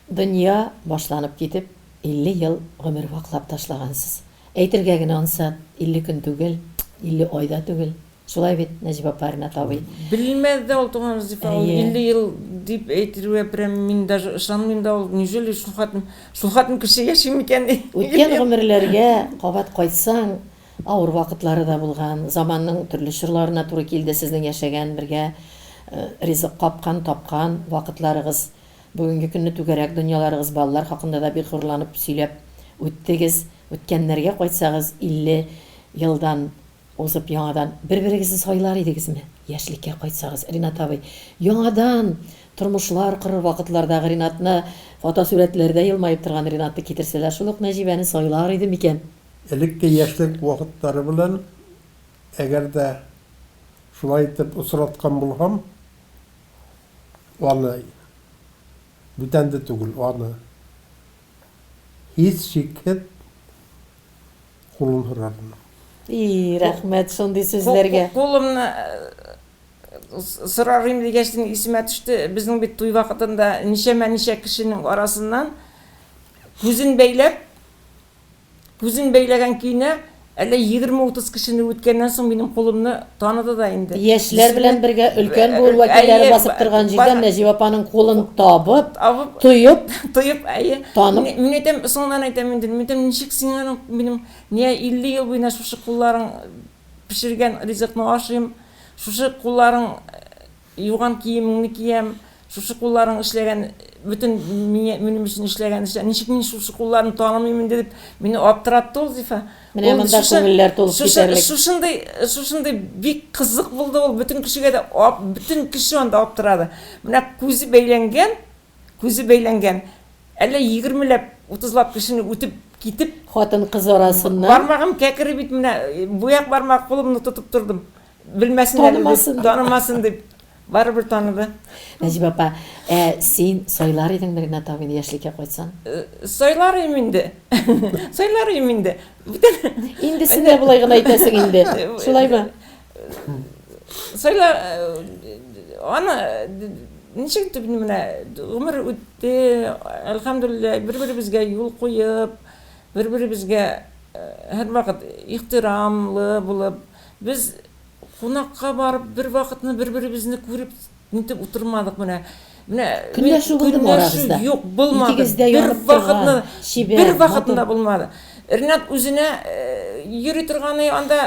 дөнья башланып китеп, 50 ел гомер ваклап ташлагансыз. Әйтергә генә ансат, 50 көн түгел, 50 ай да түгел. Шулай бит, Нәҗип апа, Ринат абый? Белмәде дә ул туган Зифа, ул 50 ел дип әйтергә прям мин даже ышанмыйм да ул, неужели шул хәтлем, шул хәтлем кеше яши микән? Үткән гомерләргә кабат кайтсаң, авыр вакытлары да булган, заманның төрле чорларына туры килде сезнең яшәгән, бергә ризык капкан, тапкан вакытларыгыз. Бүгенге көнне түгәрәк дөньяларыгыз, балалар хакында да бик горурланып сөйләп үттегез. Үткәннәргә кайтсагыз, 50 елдан узып яңадан бер-берегезне сайлар идегезме? Яшьлеккә кайтсагыз, Ринат абый, яңадан тормышлар корыр вакытлардагы Ринатны, фотосурәтләрдә елмаеп торган Ринатны китерсәләр, шул ук Нәҗибәне сайлар иде микән? Элекке яшьлек вакытлары белән әгәр дә шулай итеп очраткан булһам, Аны, бүтән дә түгел, аны һичшикһез кулын сорармын. И, рәхмәт шундый сүзләргә. Кулымны сорарым дигәчтен исемә төште, безнең бит туй вакытында ничәмә-ничә кешенең арасыннан күзен бәйләп, Күзен бәйләгән көенә, әллә 20-30 кешене үткәннән соң минем кулымны таныды да инде. Яшьләр белән бергә өлкән буын вәкилләре басып торган җирдән Нәҗибә апаның кулын табып, тоеп, тоеп, әйе. Танып. Мин әйтәм, соңыннан әйтәм инде, мин әйтәм, ничек син аның минем нигә 50 ел буена шушы кулларың пешергән ризыкны ашыйм, шушы кулларың Юган киемеңне киям, шушы кулларың эшләгән, бөтен миңа, минем өчен эшләгән эшләр, ничек мин шушы кулларны танымыйм инде дип, мине аптыратты ул Зифа. Менә монда күңелләр тулып китәрлек. Шушындый, шушындый бик кызык булды ул, бөтен кешегә дә, бөтен кеше анда аптырады. Менә күзе бәйләнгән, күзе бәйләнгән, әллә егермеләп, утызлап кешене үтеп китеп, Хатын-кыз арасыннан. Бармагым кәкре бит менә, бу як бармак кулымны тотып тордым. Белмәсен әле дип, Танымасын. танымасын дип. Барыбер таныды. Нәҗибә апа, ә син сайлар идеңме Ринат абыйны яшьлеккә кайтсаң? Сайлар идем инде. Сайлар идем инде. Бүтән. Инде син дә болай гына әйтәсең инде. Шулаймы? Сайлар аны ничек итеп менә гомер үтте, әлхәмдүлилләһ, бер-беребезгә юл куеп, бер-беребезгә. Һәрвакыт ихтирамлы булып, без кунакка барып бер вакытны бер-беребезне күреп нитеп утырмадык менә. Менә Көнләшү булдымы арагызда? Юк, булмады. Икегез дә Бер янып торган, вакытны, чибәр, бер вакытны да матур. булмады. Ринат үзенә йөри торган анда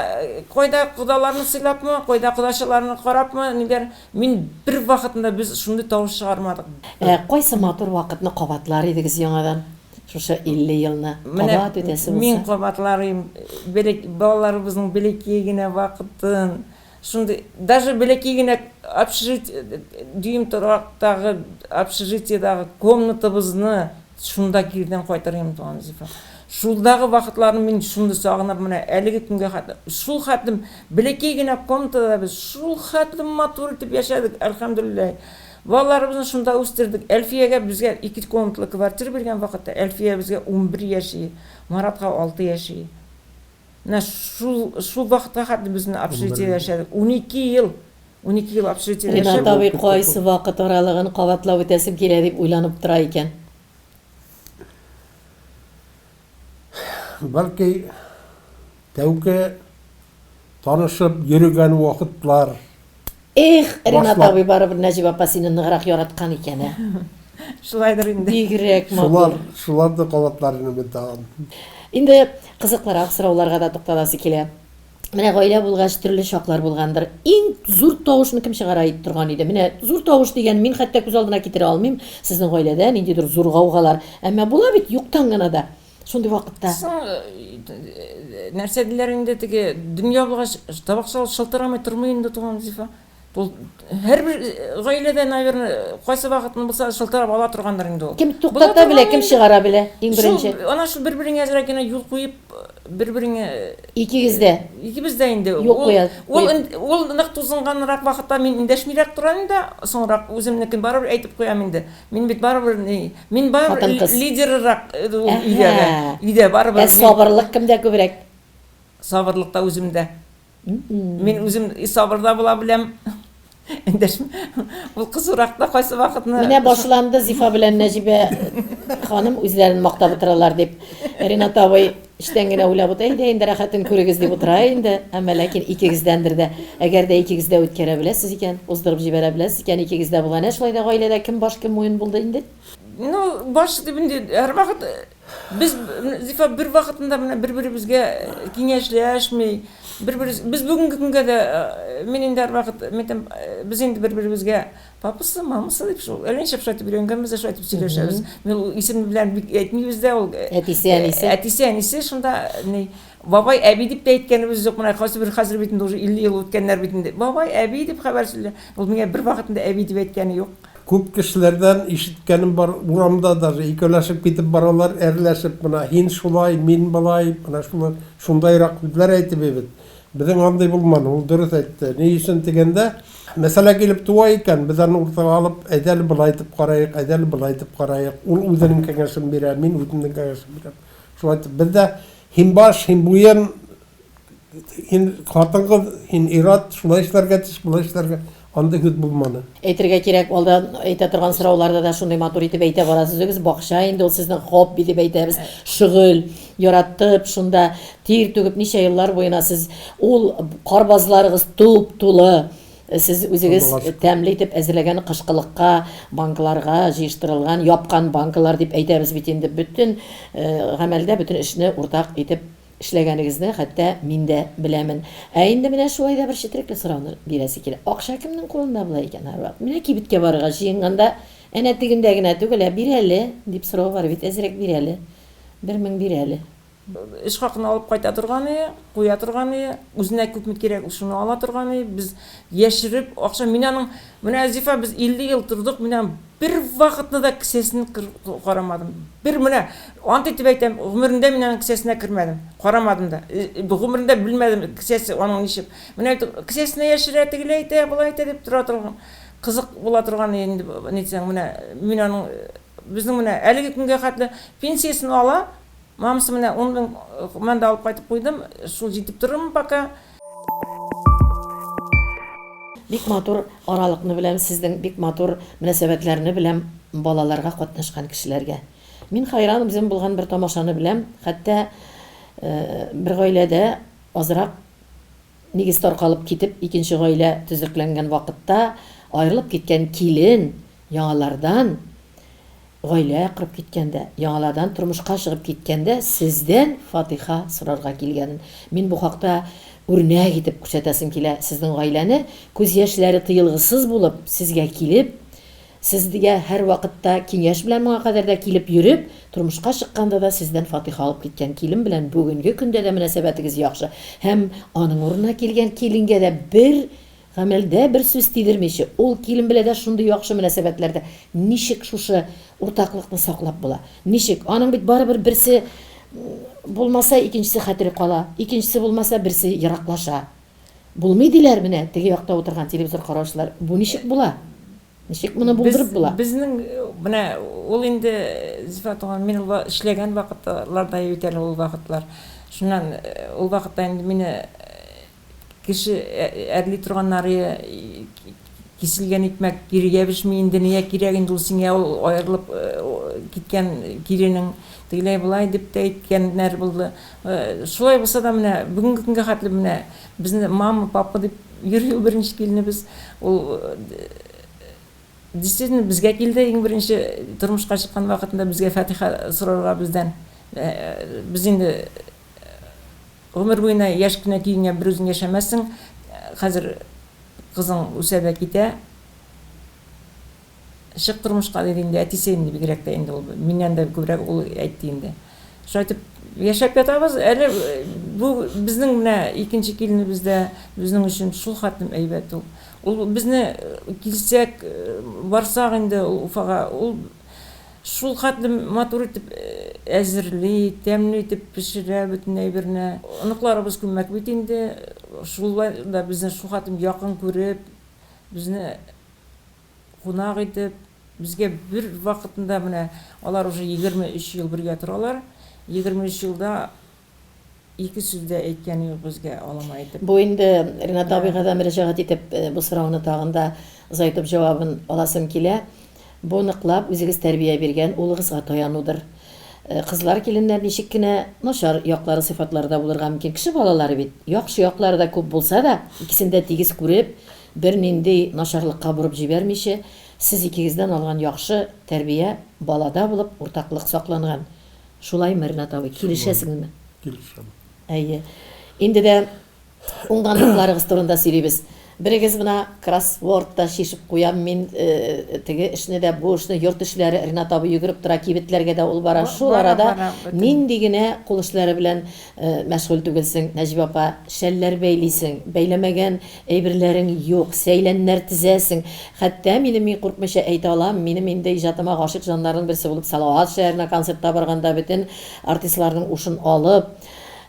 кайда кодаларны сыйлапмы, кайда кодачаларны карапмы, ниләр. Мин бер вакытында без шундый тавыш чыгармадык. Ә кайсы матур вакытны кабатлар идегез яңадан? Шушы 50 елны кабат үтәсе булса. Мин кабатлар идем балаларыбызның бәләкәй генә вакытын. Шундый, даже бәләкәй генә общежитие, дөем торактагы общежитиедагы комнатабызны шунда кирдән кайтыр идем, туган Зифа. Шулдагы вакытларны мин шундый сагынып менә әлеге көнгә хәтле, шул хәтлем бәләкәй генә комнатада без шул хәтлем матур итеп яшәдек, әлхәмдүлилләһ. Балаларыбызны шунда үстердек. Әлфиягә безгә ике комнатлы квартира биргән вакытта Әлфия безгә 11 яшь, Маратка 6 яшь. Менә шул, шул вакытка хәтле без менә общежитиедә яшәдек. 12 ел, 12 ел общежитиедә Ринат яшәп. абый кайсы вакыт аралыгын кабатлап үтәсем килә дип уйланып тора икән. Бәлки, тәүге танышып йөрегән вакытлар. Эх, Ринат Башлап. абый барыбер Нәҗибә апа сине ныграк яраткан икән, ә. Шулайдыр инде. Бигрәк матур. Шулар, шуларны кабатлар идем мин тагын. Инде кызыклырак сорауларга да тукталасы килә. Менә гаилә булгач, төрле чаклар булгандыр. Иң зур тавышны кем чыгара торган иде? Менә зур тавыш дигән, мин хәтта күз алдына китерә алмыйм, сезнең гаиләдә ниндидер зур гаугалар. Әмма була бит юктан гына да. Шундый вакытта. Соң, нәрсә диләр инде теге, дөнья булгач, табак шылтырамый тормый инде, туган Зифа. Ул һәрбер гаиләдә, наверное, кайсы вакытны булса шылтырап ала торгандыр инде ул. Кем туктата белә, кем чыгара белә, иң беренче. Шул, ана шул бер-береңә әзрәк кенә юл куеп, бер-береңә Икегез дә. Икебез дә инде. Юл куя. Ул ул нык тузынганрак вакытта мин эндәшмирәк торам инде, соңрак үземнекен барыбер әйтеп куям инде. Мин бит барыбер ни, мин барыбер лидеррак ул өйдә. Өйдә барыбер. Ә сабырлык кемдә күбрәк? Сабырлык та үземдә. Мин үзем сабыр да була беләм. Эндәшмә. Ул кызурак та кайсы вакытны. Менә башланды Зифа белән Нәҗибә ханым үзләрен мактап утыралар дип. Ринат абый эчтән генә уйлап утыра, әйдә инде рәхәтен күрегез дип утыра инде. Әмма ләкин икегездәндер дә. Әгәр дә икегез дә үткәрә беләсез икән, уздырып җибәрә беләсез икән, икегез дә булган. Ә шулай да гаиләдә кем баш, кем муен булды инде? Ну, баш дип инде һәрвакыт Без, Зифа, бер вакытында менә бер-беребезгә киңәшләшми, бер-беребез, без бүгенге көнгә дә, мин инде һәрвакыт, мин әйтәм, без инде бер-беребезгә папасы, мамасы дип шул, әллә ничә шулай итеп өйрәнгәнбез дә шулай итеп сөйләшәбез. Мин ул исем белән бик әйтмибез дә ул. Әтисе, әнисе. Әтисе, әнисе шунда ни, бабай, әби дип тә әйткәнебез юк. Менә кайсы бер хәзер бит инде уже 50 ел үткәннәр бит инде. Бабай, әби дип хәбәр сөйлә. Ул миңа бер вакытында әби дип әйткәне юк. Күп кешеләрдән ишеткәнем бар, урамда даже икәүләшеп китеп баралар, әрләшеп, менә һин шулай, мин болай, менә шулай, шундайрак сүзләр әйтеп бит. Безнең андый булмады, ул дөрес әйтте. Ни өчен дигәндә, мәсьәлә килеп туа икән, без аны уртага алып, әйдә әле болай итеп караек, әйдә әле болай итеп караек. Ул үзенең киңәшен бирә, мин үземнең киңәшен бирәм. Шулай итеп, без дә һин баш, һин буен, Һин хатын-кыз, һин ир-ат, шулай эшләргә тиеш, болай эшләргә. Андый һүз булмады. Әйтергә кирәк, алдан әйтә торган сорауларда да шундый матур итеп әйтә барасыз үзегез. Бакча инде ул сезнең хобби дип әйтәбез, шөгыль. Яратып, шунда тир түгеп ничә еллар буена сез ул карбазларыгыз туп-тулы. Сез үзегез тәмле итеп әзерләгән кышкылыкка банкаларга җыештырылган, япкан банкалар дип әйтәбез бит инде. Бөтен гамәлдә, бөтен эшне уртак итеп Эшләгәнегезне хәтта мин дә беләмен. Ә инде менә шулай да бер четерекле сорауны бирәсе килә. Акча кемнең кулында була икән һәрвакыт? Менә кибеткә барырга җыенганда, әнә тегендә генә түгел, ә бир әле, дип сорау бар бит, әзрәк бир әле. 1000 бир әле. Эш хакын алып кайта торганые, куя торганые, үзенә күпме кирәк, ул шуны ала торганые. Без яшереп акча, мин аның, менә Зифа, без 50 ел тордык, мин аның бер вакытны да кесәсен карамадым. Бер менә, ант итеп әйтәм, гомерендә мин аның кесәсенә кермәдем, карамадым да. Гомерендә белмәдем кесәсе аның ничек. Менә кесәсенә яшерә, тегеләй итә, болай итә дип тора торган. Кызык була торган инде, нитсәң, менә мин аның безнең менә әлеге көнгә хәтле пенсиясен ала. Мамасы менә 10 мең манда алып кайтып куйдым, шул җитеп торырмы пока. Бик матур аралыкны беләм, сезнең бик матур мөнәсәбәтләрне беләм балаларга катнашкан кешеләргә. Мин хайран үзем булган бер тамашаны беләм, хәтта Бер гаиләдә азрак нигез таркалып китеп, икенче гаилә төзекләнгән вакытта аерылып киткән килен яңалардан гаилә корып киткәндә, яңалардан тормышка чыгып киткәндә сездән фатиха сорарга килгәнен. Мин бу хакта үрнәк итеп күрсәтәсем килә сезнең гаиләне, күз яшьләре тыелгысыз булып, сезгә килеп, Сезгә һәрвакытта киңәш белән моңа кадәр дә килеп йөреп, тормышка чыкканда да сездән фатиха алып киткән килен белән бүгенге көндә дә мөнәсәбәтегез яхшы һәм аның урынына килгән киленгә дә бер гамәлдә бер сүз тидермичә, ул килен белә дә шундый яхшы мөнәсәбәтләрдә ничек шушы уртаклыкны саклап була? Ничек? Аның бит барыбер берсе булмаса, икенчесе хәтере кала, икенчесе булмаса, берсе ераклаша. Булмый диләр менә теге якта утырган телевизор караучылар. Бу ничек була? Ничек моны булдырып була? Безнең менә ул инде Зифа туган, мин ул эшләгән вакытларда бит әле ул вакытлар. Шуннан ул вакытта инде мине кеше әрли торганнары киселгән икмәк кирегә пешми инде, нигә кирәк инде ул сиңа ул аерылып киткән киренең, тегеләй болай дип тә әйткәннәр булды. Шулай булса да менә бүгенге көнгә хәтле менә безне мама, папа дип Йөри ул беренче киленебез. Ул действительно безгә килде иң беренче тормышка чыккан вакытында безгә фатиха сорарга бездән. Без инде гомер буена яшь кенә көеңә берүзең яшәмәссең. Хәзер кызың үсә дә китә. Чык тормышка, диде инде, әтисе инде бигрәк тә инде ул, миннән дә күбрәк ул әйтте инде. Шулай итеп яшәп ятабыз. Әле бу безнең менә икенче киленебез дә безнең өчен шул хәтлем әйбәт ул. Ул безне килсәк, барсак инде ул Уфага, ул шул хәтлем матур итеп әзерли, тәмле итеп пешерә бөтен әйберне. Оныкларыбыз күмәк бит инде, шулай да безне шул хәтлем якын күреп, безне Кунак итеп, безгә бер вакытында менә алар уже 23 ел бергә торалар. 23 елда ике сүз дә әйткәне юк безгә алама итеп. Бу инде Ринат абыйга да мөрәҗәгать итеп, бу сорауны тагын да озайтып җавабын аласым килә. Бу ныклап үзегез тәрбия биргән улыгызга таянудыр. Кызлар, киленнәр ничек кенә начар яклары, сыйфатлары да булырга мөмкин. Кеше балалары бит. Яхшы яклары да күп булса да, икесен дә тигез күреп, Бернинди начарлыкка борып җибәрмичә, сез икегездән алган яхшы тәрбия балада булып, уртаклык сакланган. Шулаймы, Ринат абый, килешәсеңме? Килешәм. Әйе. Инде дә уңганлыкларыгыз турында сөйлибез. Берегез менә кроссворд та чишеп куям мин, теге эшне дә, бу эшне, йорт эшләре, Ринат абый йөгереп тора, кибетләргә дә ул бара. Шул арада нинди генә кул эшләре белән мәшгуль түгелсең, Нәҗибә апа, шәлләр бәйлисең, бәйләмәгән Әйберләрең юк, сәйләннәр тезәсең. Хәтта минем, мин куркмыйча әйтә алам, минем инде иҗатыма гашыйк җаннарның берсе булып Салават шәһәренә концертта барганда бөтен артистларның ушын алып,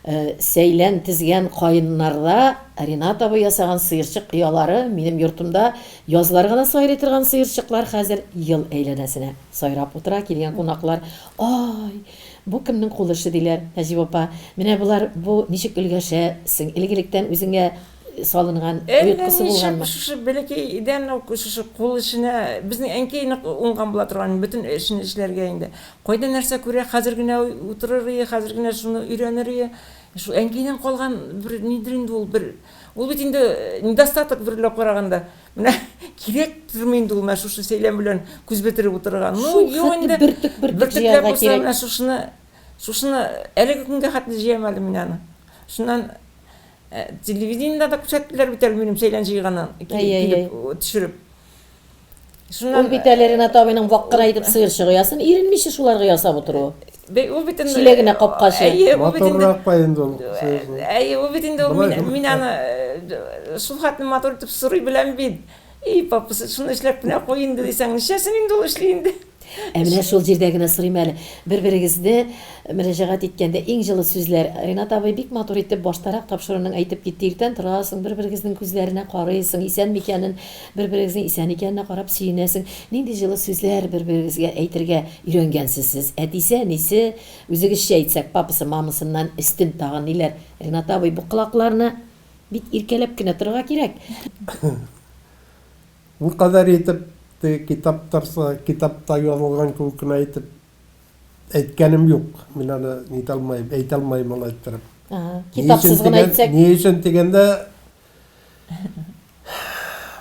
сәйлән тезгән каеннарда Ринат абый ясаган сыерчык оялары, минем йортымда язлар гына сайрый торган сыерчыклар хәзер ел әйләнәсенә сайрап утыра, килгән кунаклар, Ай! Бу кемнең кул эше, диләр. Нәҗип апа, менә болар, бу ничек өлгәшәсең, элек-электән үзеңә салынган Әллә оеткысы ничек булганмы? шушы бәләкәйдән үк шушы кул эшенә, безнең әнкәй нык уңган була торган, бөтен эшне эшләргә инде. Кайда нәрсә күрә, хәзер генә утырыр ие, хәзер генә шуны өйрәнер ие. Шул әнкәйдән калган бер нидер инде ул, бер, ул бит инде недостаток бер уйлап караганда. Менә кирәктерме инде ул менә шушы сәйлән белән күз бетереп утырырга? Ну, Шул юк хәтле инде. бөртек-бөртек Бөртекләп җыярга булса, кирәк. менә шушыны, шушыны әлеге көнгә хәтле җыям әле мин аны. Шуннан Телевидениедә дә күрсәттеләр бит әле минем сәйлән җыйганын килеп төшереп. Шуннан Ул бит әле Ренат абыйның вак кына итеп сыерчык оясын иренмичә шуларга ясап утыруы. Ул бит инде Чиләгенә капкачы. Әйе, ул бит инде Матуррак па инде ул сыерның. Әйе, ул бит инде ул мин аны шул хәтле матур итеп сорый беләм бит. И, папасы, шуны эшләп кенә куй инде дисәң, нишләсен инде ул эшли инде. Ә менә шул җирдә генә сорыйм әле, бер-берегезне мөрәҗәгать иткәндә иң җылы сүзләр. Ринат абый бик матур итеп баштарак тапшыруның әйтеп китте, иртән торасың, бер-берегезнең күзләренә карыйсың, исән микәнен, бер-берегезнең исән икәненә карап сөенәсең. Нинди җылы сүзләр бер-берегезгә әйтергә өйрәнгәнсез сез? Әтисе, әнисе, үзегезчә әйтсәк, папасы, мамасыннан өстен тагын ниләр? Ринат абый, бу колакларны бит иркәләп кенә торырга кирәк. Ул кадәр итеп теге китап торса, китапта язылган кебек кенә итеп әйткәнем юк. Мин аны нитә алмыйм, әйтә алмыйм алай иттереп. Ага. Китапсыз гына әйтсәк. Ни өчен дигәндә,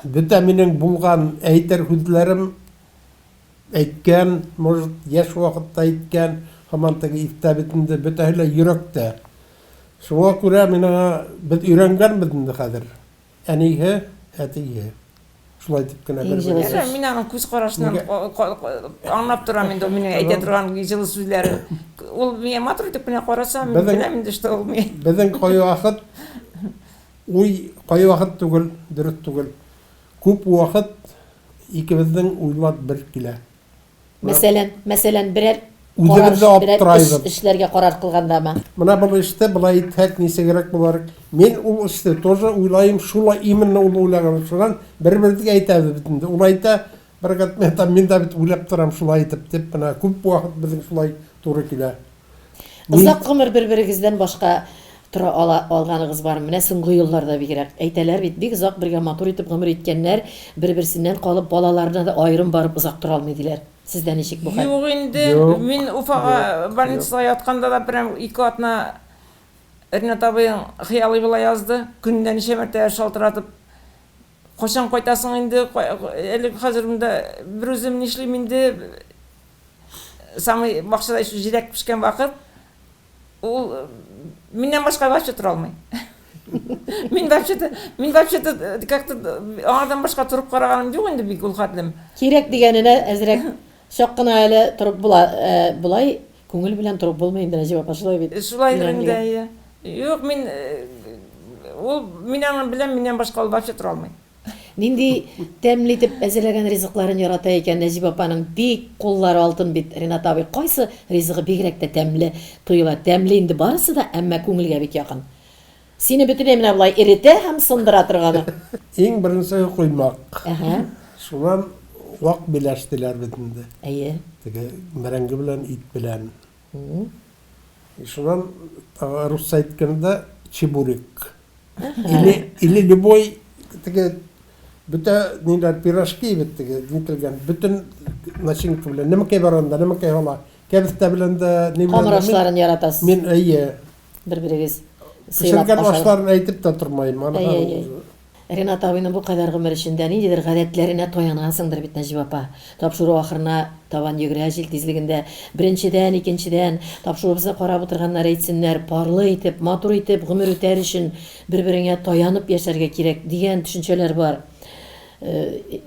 бөтә минем булган әйтер сүзләрем әйткән, может, яшь вакытта әйткән, һаман теге истә бит инде, бөтәһе лә йөрәктә. Шуңа күрә мин аңа, без өйрәнгәнбез инде хәзер. Әниһе, әтиһе. Шулай итеп кенә Иң җылы бер-бер. сүз. Мин аның күз карашыннан Нигә? аңлап торам инде ул минем әйтә торган җылы сүзләрен. Ул миңа матур итеп кенә караса, мин Безнең- беләм инде, что ул миңа. Безнең кайвакыт уй, кайвакыт түгел, дөрес түгел. Күп вакыт икебезнең уйлар бер килә. Мәсәлән, мәсәлән, берәр Үзебез карар, дә берәр эш аптырайбыз. эшләргә карар кылгандамы? Менә бу эштә болай итсәк ничегрәк булар? Мин ул эшне тоже уйлаем, шулай именно ул уйлаган. Шуннан бер-беребезгә әйтәбез бит инде. Ул әйтә, бер гәп мин әйтәм, мин дә бит уйлап торам шулай итеп дип, менә күп вакыт безнең шулай туры килә. Ни Озак гомер бер-берегездән башка тора ала алганыгыз бармы? Менә соңгы елларда бигрәк. Әйтәләр бит, бик озак бергә матур итеп гомер иткәннәр, бер-берсеннән калып, балаларына да аерым барып озак тора алмый, диләр. Сездә ничек бу хәл? Юк инде, Юк, мин юк, Уфага юк. больницада ятканда да прям ике атна Ринат абыең хыялый була язды. Көненә ничә мәртәбә шалтыратып, кайчан кайтасың инде, әле хәзер монда берүзем нишлим инде, Самый бакчада еще җиләк пешкән вакыт. Ул миннән башка вообще тора алмый. Мин вообще-то, мин вообще-то как-то аңардан башка торып караганым юк инде бик ул хәтлем. Кирәк дигәненә әзрәк чак кына әле торып була. Ә болай күңел белән торып булмый инде, Нәҗибә апа, шулай бит? Шулайдыр Өйрәнелгән. инде, әйе. Юк, мин ул мин аны беләм, миннән башка ул вообще тора алмый. Нинди тәмле итеп әзерләгән ризыкларын ярата икән Нәҗибә апаның, бик куллары алтын бит, Ринат абый, кайсы ризыгы бигрәк тә тәмле тоела? Тәмле инде барысы да, әмма күңелгә бик якын. Сине бөтенләй менә болай эретә һәм сындыра торганы. Иң беренче коймак. Әһә. Шуннан вак миләш диләр бит инде. Әйе. Теге бәрәңге белән, ит белән. И шуннан русча әйткәндә чебурек. Или, или любой теге бөтә ниләр пирожки бит теге нителгән бөтен начинка белән нәмәкәй бар анда нәмәкәй ала кәбестә белән дә ни белән Камыр дә мин ашларын яратасыз. мин әйе Бер-берегез сыйлап пешергән ашар. ашларын әйтеп тә тормыйм аны Әй, әй, әй. Ренат абыйның бу кадәр гомер эчендә ниндидер гадәтләренә таянасыңдыр бит, Нәҗибә апа. Тапшыру ахырына табан йөгерә җил тизлегендә. Беренчедән, икенчедән, тапшыруыбызны карап утырганнар әйтсеннәр, парлы итеп, матур итеп гомер үтәр өчен бер-береңә таянып яшәргә кирәк, дигән төшенчәләр бар.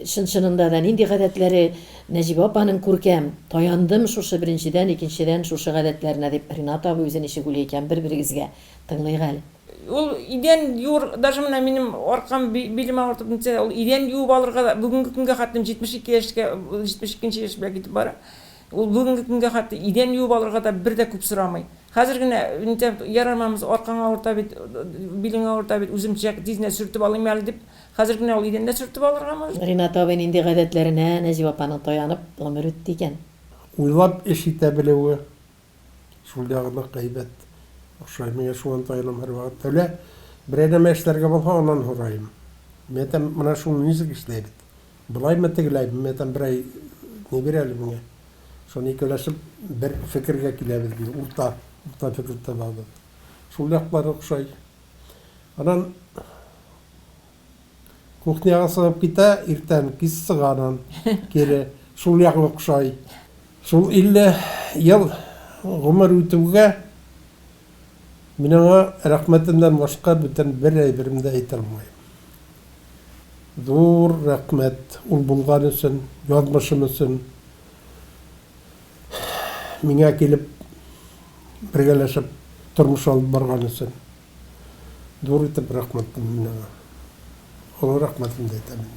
Чын-чынында да нинди гадәтләре Нәҗибә апаның күркәм, таяндым шушы беренчедән, икенчедән шушы гадәтләренә дип Ренат абый үзе ничек уйлый икән, бер-берегезгә тыңлыйк әле. Ул идән юыр, даже менә минем аркам, билем авыртып нитсә, ул идән юып алырга да бүгенге көнгә хәтлем 72 яшькә, 72 нче яшь белән китеп бара. Ул бүгенге көнгә хәтле идән юып алырга да бер дә күп сорамый. Хәзер генә нитә, ярар, мамыз, аркаң авырта бит, билең авырта бит, үзем тиз генә сөртеп алыйм әле дип, хәзер генә ул идән дә сөртеп алырга может. Ринат абый нинди гадәтләренә Нәҗибә апаның таянып гомер үтте икән? Уйлап эш итә белүе. Шул ягы нык әйбәт. Охшай миңа, шуңа таянам һәрвакыт. Тәүлә берәр нәмә эшләргә булса, аннан һорайым. Мин әйтәм, менә шуны ничек эшләйбез? Болаймы, тегеләйме? Мин әйтәм, берәй ни бир әле миңа. Шуны икәүләшеп бер фикергә киләбез инде, урта, урта фикер табабыз. Шул яклары охшай. Аннан Кухняга чыгып китә, иртән кич чыга аннан кире. Шул ягы охшай. Шул 50 ел гомер үтүгә мин аңа рәхмәтемнән башка бүтән бер әйберем дә әйтә алмыйм. Зур рәхмәт ул булган өчен, язмышым өчен. Миңа килеп бергәләшеп тормыш алып барган өчен. Зур итеп рәхмәтлемен мин аңа. Олы рәхмәтемне дә әйтәм инде.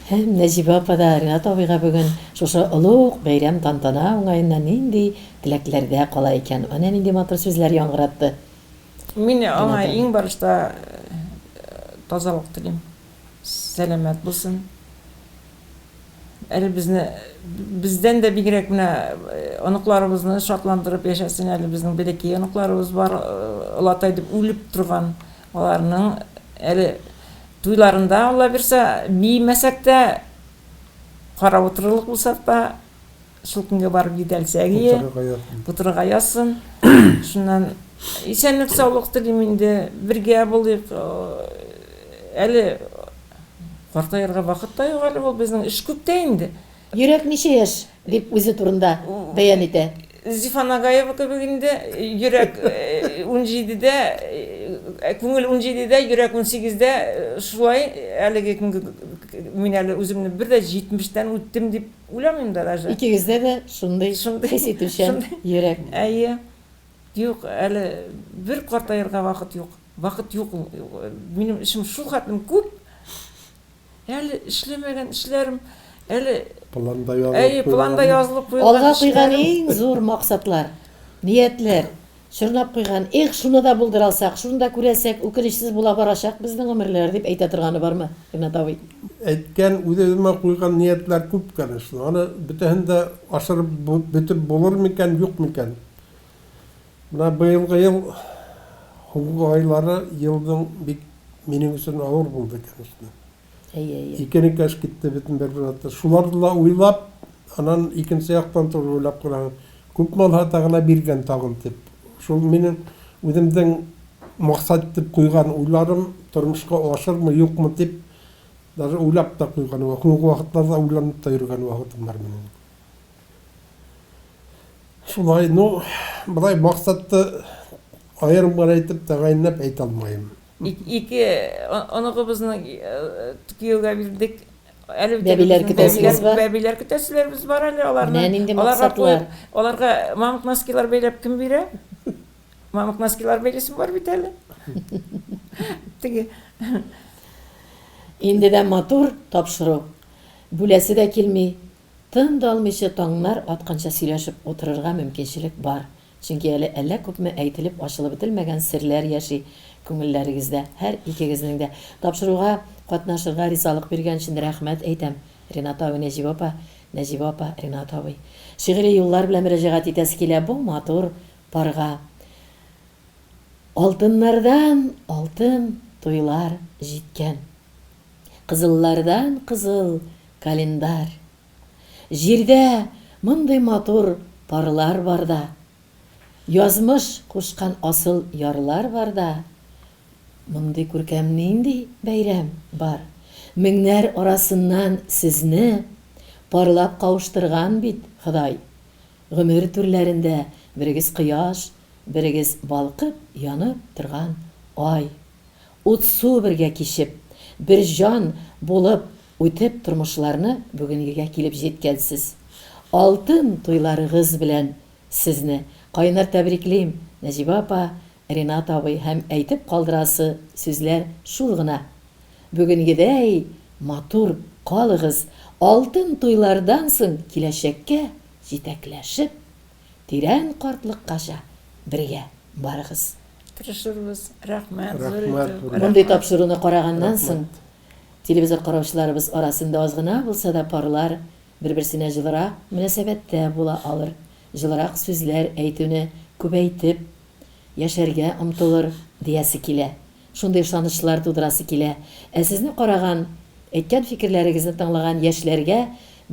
Һәм Нәҗибә апа да Ринат абыйга бүген шушы олуг бәйрәм-тантана уңаеннан нинди теләкләрдә кала икән? Әнә нинди матур сүзләр яңгыратты Мин аңа Ринат абый. иң барышта тазалык телим. Сәламәт булсын. Әле безне, бездән дә бигрәк менә оныкларыбызны шатландырып яшәсен әле безнең бәләкәй оныкларыбыз бар, олатай дип үлеп торган. Аларның әле туйларында, Алла бирсә, биемәсәк тә, карап утырырлык булсак та. Шул көнгә барып җитәлсәк ие. Утырырга язсын. Шуннан исәнлек саулык телим инде. Бергә булыйк. Әле картаерга вакыт та юк әле ул безнең эш күп тә инде. Йөрәк ничә яшь? дип үзе турында бәян итә. Зифа Нагаева кебек инде, йөрәк унҗидедә, күңел унҗидедә, йөрәк унсигездә, шулай әлеге көнге мин әле үземне бер дә җитмештән үттем дип уйламыйм да даже. Икегездә дә шундый хис итүчән йөрәк. Әйе. Юк, әле бер картаерга вакыт юк. Вакыт юк ул. Минем эшем шул хәтлем күп. Әле эшләмәгән эшләрем, әле Планда язылып Әйе, планда язылып куелган Алга куйган иң зур максатлар, ниятләр, чорнап куйган, эх, шуны да булдыра алсак, шуны да күрәсәк, үкенечсез була барачак безнең гомерләр, дип әйтә торганы бармы, Ринат абый? Әйткән, үз-үземә куйган ниятләр күп, конечно. Аны бөтәһен дә ашырып бетеп булыр микән, юк микән? Менә быелгы ел һуңгы айлары елның бик минем өчен авыр булды, конечно. Әйе, әйе. Ике энекәш китте бөтен бер-бер артлы. Шуларны да уйлап, аннан икенче яктан торып уйлап караган, күпме Аллаһы Тәгалә биргән тагын дип. Шул минем үземнең максат итеп куйган уйларым тормышка ашырмы, юкмы дип, даже уйлап та куйган, һуңгы вакытларда уйланып та йөргән вакытым бар минем. Шулай, ну, болай максатты аерым гына итеп тәгаенләп әйтә алмыйм. Ике оныгыбызны кияүгә бирдек. Әле бит Бәбиләр көтәсегез бар. Бәбиләр көтәселәребез бар әле аларны. Менә нинди максатлар. Аларга мамык носкилар бәйләп кем бирә? Мамык носкилар бәйлисем бар бит әле. Теге. Инде дә матур тапшыру. Бүләсе дә килми. Тын да алмыйча таңнар атканча сөйләшеп утырырга мөмкинчелек бар, чөнки әле әллә күпме әйтелеп ачылып бетелмәгән серләр яши күңелләрегездә, һәр икегезнең дә. Тапшыруга катнашырга ризалык биргән өчен рәхмәт әйтәм, Ринат абый, Нәҗибә апа, Нәҗибә апа, Ринат абый. Шигъри юллар белән мөрәҗәгать итәсе килә бу матур парга. Алтыннардан алтын туйлар җиткән. Кызыллардан кызыл календарь. Җирдә мондый матур парлар барда, Язмыш кушкан асыл ярлар барда, Мондый күркәм нинди бәйрәм бар? Меңнәр арасыннан сезне Парлап кавыштырган бит Ходай. Гомер түрләрендә берегез кояш, Берегез балкып, янып торган ай. Ут-су бергә кичеп, бер җан булып үтеп тормышларны бүгенгегә килеп җиткәнсез. Алтын туйларыгыз белән сезне кайнар тәбриклим, Нәҗибә апа, Ринат абый һәм әйтеп калдырасы сүзләр шул гына. Бүгенгедәй матур калыгыз, алтын туйлардан соң киләчәккә җитәкләшеп, Тирән картлыккача бергә барыгыз. Тырышырбыз. Рәхмәт. Зур итеп. Мондый тапшыруны караганнан соң, телевизор караучыларыбыз арасында аз гына булса да парлар бер-берсенә җылырак мөнәсәбәттә була алыр, җылырак сүзләр әйтүне күбәйтеп, яшәргә омтылыр, диясе килә. Шундый ышанычлар тудырасы килә. Ә сезне караган, әйткән фикерләрегезне тыңлаган яшьләргә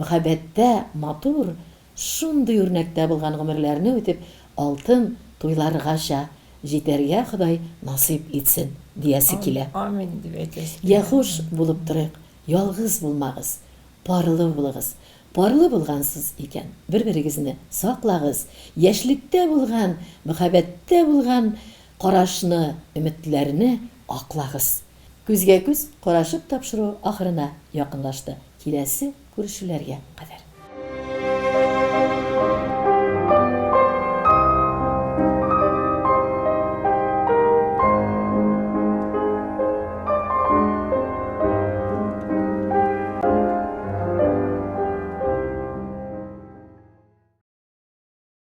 мәхәббәттә матур Шундый үрнәктә булган гомерләрне үтеп, алтын туйларгача җитәргә Ходай насыйп итсен, диясе килә. Амин дип әйтәсе килә. Йә хуш булып торыйк, ялгыз булмагыз, парлы булыгыз. Парлы булгансыз икән, бер-берегезне саклагыз, яшьлектә булган, мәхәббәттә булган карашны, өметләрне аклагыз. Күзгә-күз карашып тапшыру ахырына якынлашты. Киләсе күрешүләргә кадәр.